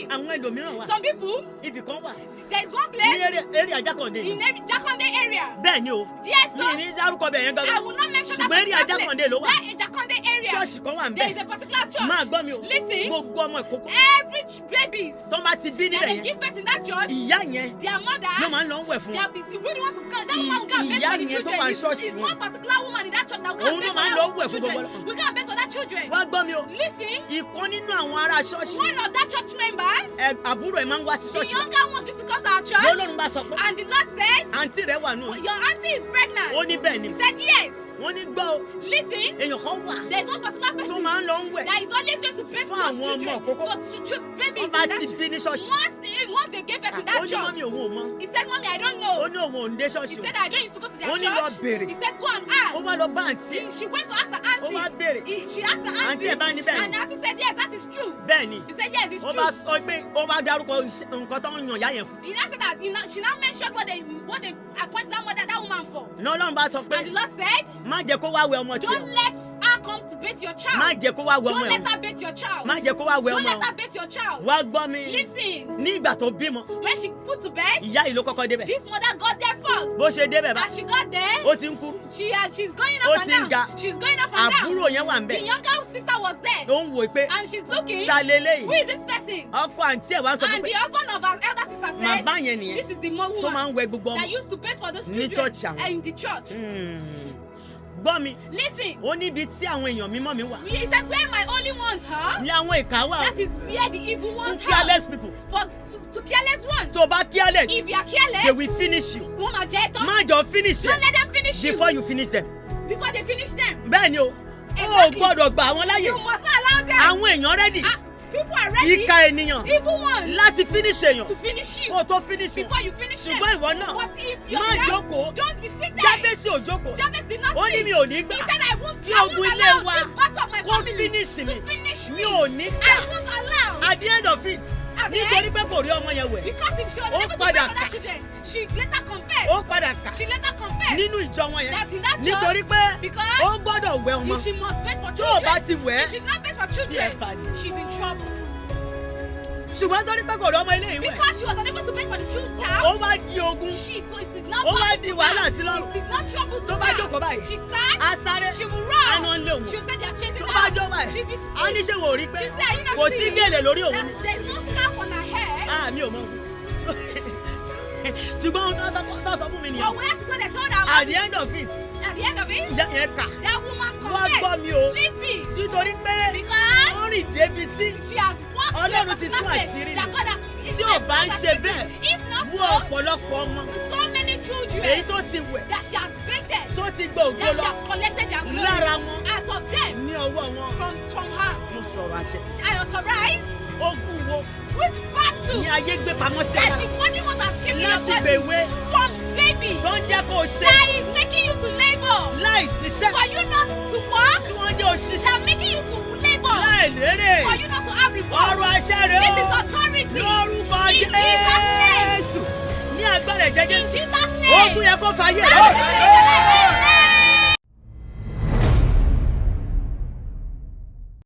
it. Àwọn ẹlòmíràn wà. Some people, Ibì kan wà. there is one Ní place area Jákàndé. In every Jakande area. Bẹ́ẹ̀ ni o. Yes, Mi sir. ní dárúkọ bẹ̀ yẹn I gangan. will not mention that Ṣùgbọ́n area particular place. Jákàndé ló wà. That Jakande area. Ṣọ́ọ̀ṣì kan wà There is ńbẹ̀. a particular church. Máa gbọ́ mi o. Listen, Gbogbo ọmọ ìkókó every babies tó bá ti bí that níbẹ̀ they yẹn, give birth in that church, ìyá yẹn their mother, ló máa ń lọ ń wẹ̀ fún they wọn. are the really want to go, that woman will go and Ìyá bathe for the yẹn tó children. wà ní It's, ṣọ́ọ̀ṣì it's wọn. one particular woman in that church that will go Òun and ló bathe máa ń for lọ that wẹ̀ fún children. gbogbo ọlọ́mọ. We go and bathe for that children. Wá gbọ́ mi o. Listen, Ìkan nínú àwọn ará ṣọ́ọ̀ṣì, one of that church member, ẹ, àbúrò ẹ̀ máa ń wá sí the ṣọ́ọ̀ṣì. Younger ones used to come to our church, Lọ́lọ́run bá sọ pé and the Lord said, àǹtí rẹ̀ wà nù. "Your auntie is pregnant." Ó ní bẹ́ẹ̀ ni. He said, "Yes." Wọ́n ní gbọ́ o. Listen, Èèyàn kan wà there is one particular tó person máa ń lọ ń wẹ̀ that is always going to bathe fún those àwọn ọmọ children, ìkókó. for babies Wọ́n bá in that ti bí ní ṣọ́ọ̀ṣì. Once they gave birth in Ó that ní church, mummy, òun ò mọ̀. he said, "Mommy, I don't Ó know." ní òun ò ń dé He ṣọ́ọ̀ṣì o. said, "I don't used to go to their Ó ní lọ church." béèrè. He said, "Go and ask." Ó wá lọ bá àǹtí ẹ̀. She went to ask her auntie. Ó wá béèrè. She asked her auntie. Àǹtí ẹ̀ bá ní bẹ́ẹ̀ ni. And the auntie said, "Yes, that is true." Bẹ́ẹ̀ ni. He said, "Yes, it's Ó true." bá sọ pé ó bá dárúkọ nǹkan tó ń yàn ìyá yẹn fún. He now said that she now mentioned what they appointed that mother, that woman for. Ní Ọlọ́run bá sọ pé And the Lord said, má jẹ́ kó wá wẹ ọmọ tiẹ̀. "Don't let her come to bathe your child. Má jẹ́ kó wá wẹ ọmọ Don't ẹ̀. let her bathe your child. Má jẹ́ kó wá wẹ Don't ọmọ let ẹ̀. her bathe your child." Wá gbọ́ mi. Listen, Ní ìgbà tó bímọ, when she put to bed, ìyá yìí ló kọ́kọ́ débẹ̀. this mother got there first. Bó ṣe débẹ̀ bá, As she got there, ó ti ń kúrú. she's going Ó up and ti ń down. ga. She's going up and down. Àbúrò yẹn wà ń The bẹ̀. younger sister was there, Ó ń wò pé and she's looking. ta leléyìí. Who is this person? Ọkọ àǹtí ẹ̀ wá ń sọ fún And pé the husband of her elder sister said, màmá yẹn nìyẹn "This is the tó máa woman ń wẹ gbogbo ọmọ. that used to bathe for those Ní children church àwọn. in the church." Gbọ́ mi, Listen, ó níbi tí àwọn èèyàn mímọ́ mi wà. he said, "Where my holy ones are, Ní àwọn ìkà wà that is where the evil fún ones are." careless people. For to careless ones. Tó bá careless, If you are careless, they will finish you. wọ́n máa jẹ ẹ́ tán. Má jọ finish Don't ẹ let them finish you before you finish them. before they finish them. Bẹ́ẹ̀ ni o, o ò Exactly. gbọ́dọ̀ gbà wọ́n láyè. You must not allow them. Àwọn èèyàn ready, Ah, people are ready. ìkà ènìyàn Evil ones láti finish èèyàn to finish you kó o tó finish wọn. before you finish them. Ṣùgbọ́n ìwọ náà, But if you má jókòó. don't be seated. Jábésì ò jókòó. Jabez did not Ó ní sit. mi ò ní gbà He said, "I won't, kí I won't ogun ilé allow wa this battle of my kó family finish to mi. finish Mi me. ò ní I gbà. won't allow." At the end of it, At the nítorí end, pé kò rí ọmọ yẹn wẹ̀, because if she was ó able to padà bathe for kà. that children, she later confessed. Ó padà kà She later confessed nínú ìjọ wọn yẹn that in that church, nítorí pé because ó gbọ́dọ̀ wẹ ọmọ. if she must bathe for Tó o bá children, ti wẹ̀ if she did not bathe for tí ẹ children, bá ní. she's in trouble. Ṣùgbọ́n torí pé kò rí ọmọ ilé ìwẹ̀, Because she was unable to bathe for the ó child, wá di ogun. she, so it is not Ó wá battle di to wàhálà her. sí lọ́rùn. It is not trouble to Tó bá her. jókòó báyìí, She sat, á sáré, she will á run. náà ń lé òun. She will say they are chasing Tó bá her. jó báyìí, She, she, á ní ṣé wò rí pé she said, "You not kò sí see gèlè lórí òun that ni. there is no scarf on her head?" Ah, mi ò mọ̀. Ṣùgbọ́n ohun tó sọ fún mi But nìyẹn. that is what they told her. At the end of it, At the end of it, ìyá yẹn kà. that woman Wá gbọ́ confessed. mi o. Listen, Nítorí pé because ó rìn débi tí she has walked to a Ọlọ́run ti particular tú place àṣírí that mi. God has Tí ò bá ń ṣe bẹ́ẹ̀, If not mú so, ọ̀pọ̀lọpọ̀ ọmọ so many children èyí tó ti wẹ̀, that she has bathed, tó ti gba ògo that she lọ has collected their glory lára wọn out of them ní ọwọ́ wọn. from her. Mo sọ̀rọ̀ àṣẹ. I authorize Ogun wo which battle ni ayé gbé pamọ́ sí that ara the only one has kept in your láti body gbèwé from baby tó ń jẹ́ kó o ṣe that is making you to labor láì ṣiṣẹ́, for you not to work, tí wọ́n jẹ́ òṣìṣẹ́ that making you to labor láì lérè? For you not to have reward. Ọ̀rọ̀ àṣẹ rẹ̀ This is o authority lórúkọ in Jesus' name. Jésù, ní agbára ẹ̀jẹ̀ In Jésù, Jesus' name. ogun yẹn kó fàyè That rẹ̀.